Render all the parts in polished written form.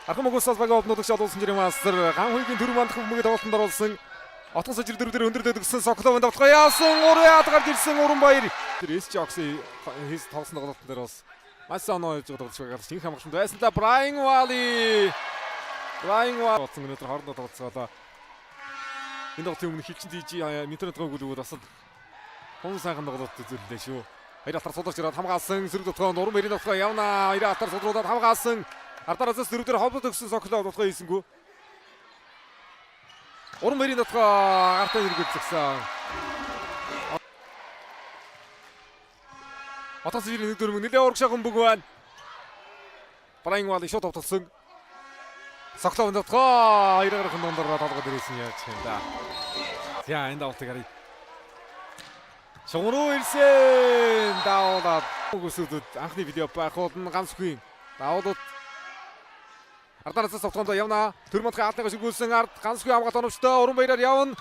Архан Могосоос баг обнуудагч олуулсан жирийн мастер Ган хуйгийн төр мандах бөмбөгийн тоглолтод оруулсан. Отгон сажир дөрөв дээр өндөр дөдгсөн Соколовын тоглохоо яасан урын ад гарч ирсэн Уран баяр. Тэр SG Ox хийс тоглосон тоглолтын дээр бас маш сайн оноо явж байгаа тоглогч байгаа. Шинх хамгаалсан байсан та Брайан Вали. Брайан Вали болсон өнөөдөр хоорондоо тоглолцоолоо. Энэ тоглолтын өмнө хилчин тийж интернет гоогүй л бас хүн сайхан тоглолт үзүүллээ шүү. Хоёр алтар сударч ирээд хамгаалсан сөрөг дотгоо Уран баярын дотгоо явна. Хоёр алтар судруудад хамгаалсан. Ардараас дөрөв дээр хобдод өгсөн Соколов дотгоо хийсэнгүү. Уран баярын дотгоо гартаа хэрэгэл згсэн. Отоос ирэх нэг дөрөв нэлээ урагшаа бөмбөг байна. Брайан Вали шууд товтолсон. Соколов дотгоо хоёр гарах дундаар толгой дээрээс нь яаж юм да. За энэ давтыг харъя. Шугам руу ирсэн. Давуулаад үгүйсүүдэд анхны видео байх болно ганцгүй. Давуулаад Ардараас совтгонд явна. Төр мандахын хаалтайгаа ширгүүлсэн ард ганцгүй хамгаалт оновчтой Уран баяраар явна.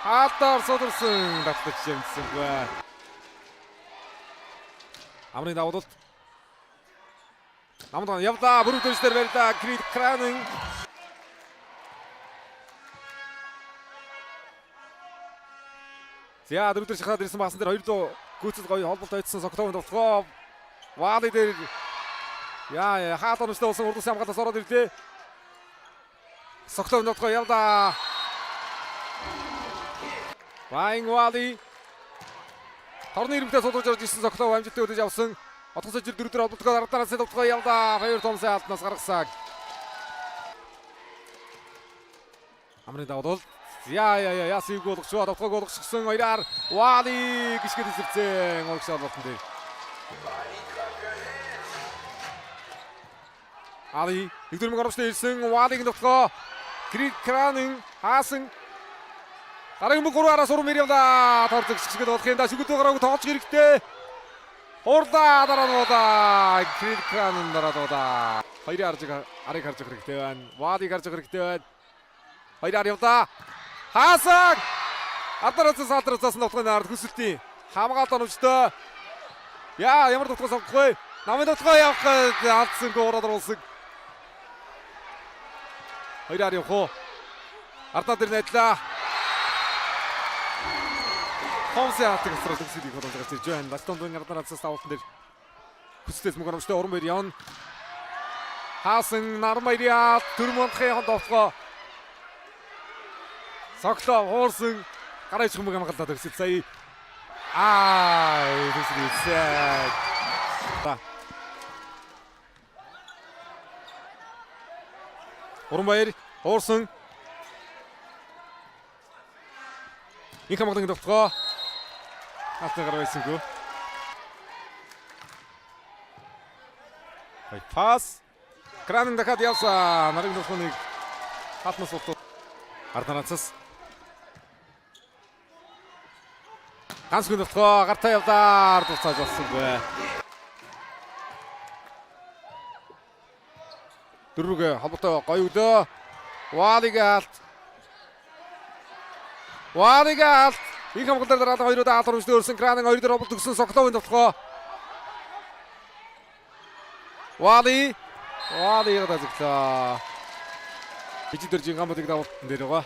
Хаалтаар сударсан татдаг жимсэнгүй. Амрын давуулалт. Намд явлаа. Бүрэг дөрвсдөр барьлаа. Крид Кранен. За дөрөв дээр шахаад ирсэн баасан дээр хоёр лөө гүйцэл гоё холболт ойдсон Соколовын тоглохоо. Вали дээр яа хаалт оновчтой болсон урдсан хамгаалаас ороод ирлээ. Соколовын тоглохоо явлаа. Брайан Вали торны ирмэгтэй суудаж орж ирсэн Соколов амжилттай өдөж авсан. Отгон сажир дөрөв дээр холболтгоо ардараас тоглохоо явлаа. Фавер Томсын алднаас гаргасан. Амрын давдал. Яа яа яа ясыг болгочихоо довтгоог болгочихсон хоёраар Вали гიშгэд эсэрцэн урагшаа болтон дээр. Али нэг дөрмөг оромжтой ирсэн Валиг довтгоо. Крик Кранын хаасан. Дараагийн мөг 3 араас урам явлаа. Торцог гიშгэд болох юм да. Шүгдөө гараагүй тоглож хэрэгтэй. Хурдаа дараа нуудаа. Крик Кранын дараа нуудаа. Хоёрын аржиг арыг харж явах хэрэгтэй байна. Валиг харж явах хэрэгтэй байна. Хоёраар явлаа. Хаасан. Ардараас саалдраас довтгооны ард хүсэлтийн хамгаалт оновчтой. Яа ямар довтгоо сонгох вэ? Намын довтгоо явах гэж алдсангүй ураад оруулсан. Хоёраар явах уу? Ардаа дээр найдлаа. Томсын хаалтыг асрал төгсөлийг боломж гарч ирж байна. Ластон ардараас давуултан дээр хүсэлтээс мөнгө оновчтой Уран баяр явна. Хаасан Наран баярын төр мандахын довтгоо. Соколов хуурсан гараа ич хүмүүг хамгаалаад төгсөл сая. Аа төгсөл ирсэн. Уран баяр хуурсан. Инх хамгаалан довтгоо. Хаалтны гар байсангүй. Хай пас. Кранын дахиад явсан. Нарыг довтгооныг хаалтнаас болтоо. Арданаацас ганц гүн довтгоо гартаа явлаа. Ард буцааж болсонгүй. Дөрвөг холбоотой гоё өдөө. Валиг алт. Валиг алт. Их хамгаалал дараа хоёр удаа алт оромжтой өрсөн Кранын хоёр дээр холболт өгсөн Соколовын довтгоо. Вали. Вали гадаа зүглээ. Бижид дөржин гамбадыг давуултан дээр байгаа.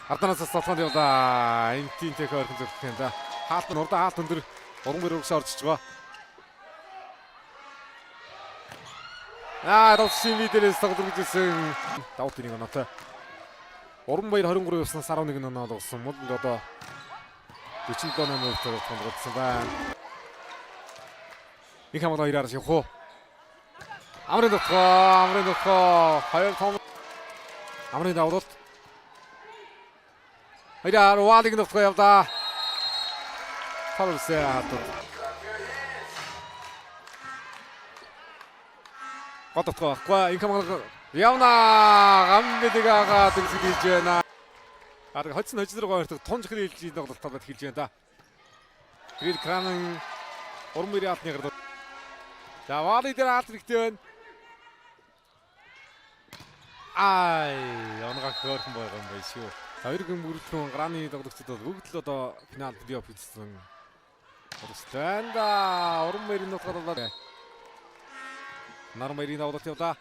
Ардараас толгойд явлаа. Энтийн тех ойрхон зөвлөх юм да. Хаалт нь урдаа хаалт өндөр уран баяр урагшаа орчиж байгаа. Аа, давсан видеоээс тоглож ирсэн. Давт нэг оноотой. Уран баяр 23 явснаас 11 оноо олгосон. Мод одоо 47 8% тоглосон байна. Их хамгаалал хоёроор явах уу? Амрын дотгоо, амрын дотгоо, хоёр том амрын давуулалт. Хоёроор Валиг дотгоо явлаа. Таварсан хатад. Гол дотгоо байхгүй. Инх хамгаалал явна. Гамбидэг агаа төгсөж хийж байна. Арга хоцсон хожлоор гоё тунж хэрэг хэлж тоглолт талбайд хэлж байна да. Грил Кранын уран мөрийн алтны гард. За Вали дээр алт хэрэгтэй байна. Ай, онгоо хөөрхөн байгаа юм байна шүү. За хоёр гүн бүрэлдэхүүн Граны тоглогчдод бол бүгд л одоо финал плей-офф хийсэн. Байна да. Уран мөрийн нутгаар бол Наран баярын давлалт явлаа.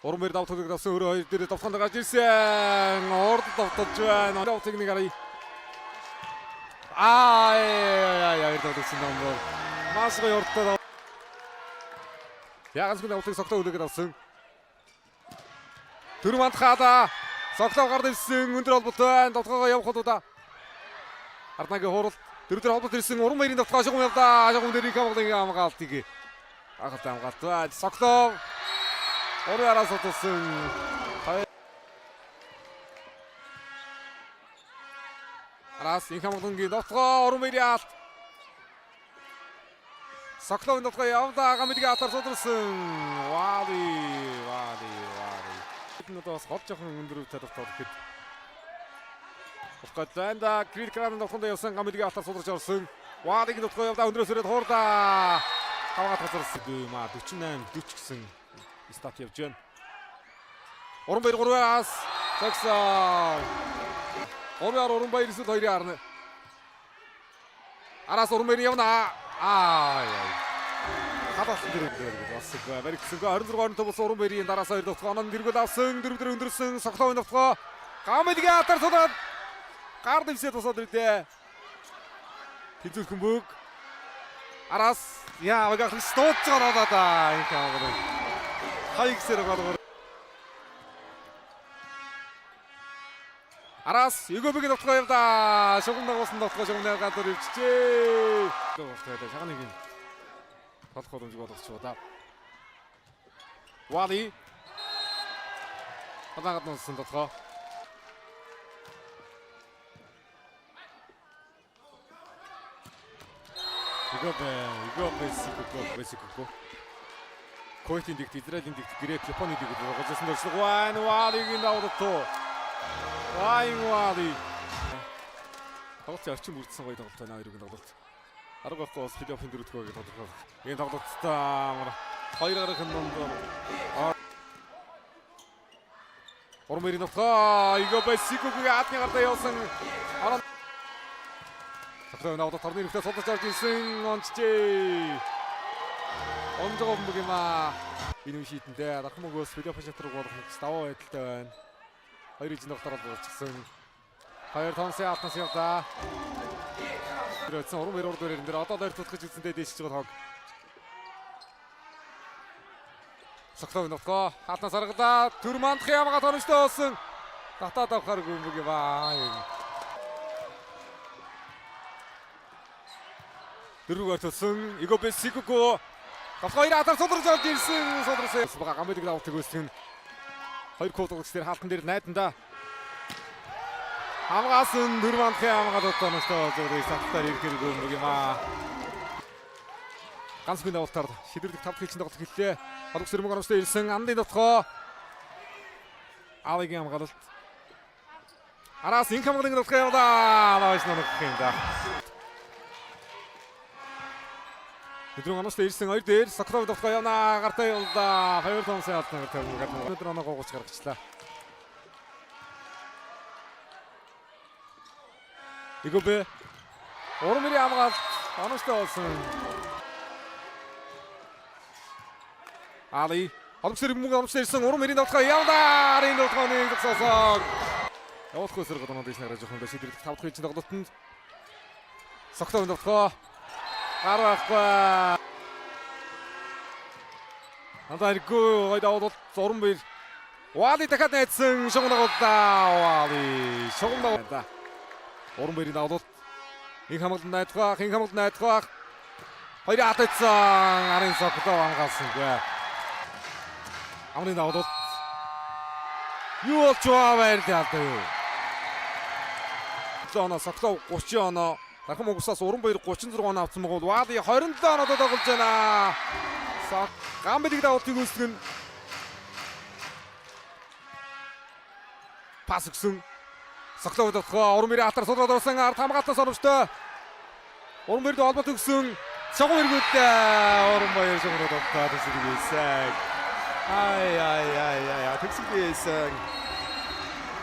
Уран баяр давталыг давсан өөрөө хоёр дээр давталганд гарч ирсэн. Урд давталж байна. Давталыг нэг харъя. Аа яа яа давталсан номбор. Маш гоё урдтай. Яганцгүй давталыг Соклоо үлээгээд авсан. Төрөм андхаалаа. Соклоо гард ирсэн. Өндөр холбоотой байна. Давталгаагаа явах удаа. Арнагийн хурал дөрөв дээр холболт ирсэн. Уран баярын давталгаа шугам явлаа. Шугам дээр их хамгаалын хамгаалтыг гахалтай хамгаалт байна. Соклоо уран араас утсан. Араас инх хамгаалангийн давталгаа уран баярын алт. Соклоовын давталгаа явлаа. Гамидгийн атар сударсан. Вали, Вали, Вали. Энэ одоо бас гол жоохон өндөр үе талбар гэхэд. Болох да Крит Кран давталгаанд явсан Гамидгийн атар сударч орсон. Валигийн давталгаа явлаа. Өндрөөс өрөөд хурлаа. Хамгаалт газарсан юм а 48 40 гэсэн стат явж байна. Уран баяр 3-аас согсоо. 3-аар уран баяр эсвэл 2-ын арна. Араас уран баяр явна. Аа яа. Халаасан дэр гэж басгүй. Баригдсангүй 26 25 болсон уран баярын дараас 2 давталгаа онон дэргэл авсан. Дөрөв дээр өндөрсөн Соклоовын давталгаа. Гамидгийн атар суудаад гар дэвсээ тусаад ирлээ. Тэнцвэрхэн бүг. Араас яа вагах стууц гараад да. Инх хамгаалал. Хайгсэр голгоор. Араас Егобигийн давталгаа явдаа. Шугам дагуулсан давталгаа шугам нэр гадар ивчжээ. Болтой шагныг юм. Толох боломжийг олгочих удаа. Вали. Гадаад нуусан давталгаа. Егобе, Егобе Сикуко, Сикуко. Куэйтийн дэгт, Израилийн дэгт, Грек, Японы дэгт тоглосон дөрслөг байна. Валигийн давталт. Вайн Вали. Тоглолтын орчин бүрдсэн гоё тоглолт байна. Хоёрын тоглолт. Арга байхгүй бас плей-оффын дөрөвдүгээр гэж тодорхойлох. Энэ тоглолттой хоёр гарахын дунд Урмэрийн довтгоо Егобе Сикукугийн адны гардаа явсан. Орон Соклоо навдаа торны нөхдөд судалж орж ирсэн онцжээ. Онцгой бөмбөг юм аа. Энэ үе шийдэндээ дархан мөгөөс плей-офф шат руу болох нэгс даваа байдалтай байна. Хоёр ижин тоглолтоор болчихсон. Хоёр томсын алтнаас явлаа. Тэр өдсөн уран баяр урд өрөөрөн дээр одоо лойр тутгаж үзсэндээ дээшиж байгаа тог. Соклоо нутгаа хаалтнаас аргалаа. Төр мандах ямгаа торомжтой болсон. Татаад авахар бөмбөг юм аа. Дөрөв ортолсон. Игобе Сикуко. Давхар хоёр атар сударч орж ирсэн. Сударсан. Бага гамбайдаг давтыг үүсгэн. Хоёр код тоглогч дээр хаалтан дээр найдандаа. Хамгаалсан дөрөв андахын хамгаалалт оностой зүрийг саталтаар ирэхээр бөмбөг юм аа. Ганц хүн давтаар шидэрлэг 5 дахь хилчин тоглолт эхэллээ. Холбогс сэрмэг оромжтой ирсэн. Андын дотгоо. Алагийн хамгаалалт. Араас инх хамгаалын дотгоо явлаа. Наваш нонох юм да. Өдрөн оноос ирсэн хоёр дээр Соколов дотгоо явна. Гартаа явлаа. Хоёр томсын алдсан гар тавина. Өнөөдөр оноогоо 30 гаргачлаа. Игобе Урмэрийн хамгаалалт оноостой болсон. Али холбогс мөнгө оноос ирсэн Урмэрийн дотгоо явлаа. Арын дотгоо нэг зогсоосоо. Явуулах үсэр годоноо дэш нараж явах юм да шийдвэрлэх 5 дахь хилчин тоглолтод Соколовын дотгоо гар байхгүй. Андаа хэрэггүй гой даваад бол зуран баяр. Вали дахиад найдсан шугам дагууллаа. Вали шугам дагууллаа. Уран баярын давуулалт. Инх хамгаалалт найдах, инх хамгаалалт найдах. Хоёр атайцсан. Арын Соколов хамгаалсангүй. Амрын давуулалт. Юу болж байгаа баярлалаа алдаа юу. 7 оноо Соколов 30 оноо. Дархан Монгосоос Уран баяр 36 оноо авсан байгаа бол Вали 27 оноод тоглож байна. Гамбилиг давуултыг үүсгэн. Пас өгсөн. Соколов дотгоо Уран баярын алтар суулгаад орсон. Ард хамгаалтаас оромжтой. Уран баярд холбоот өгсөн. Шугам эргүүллээ. Уран баяр шугамруу довтоо төсөлг хийсэн. Ай ай ай ай төгсгөл хийсэн.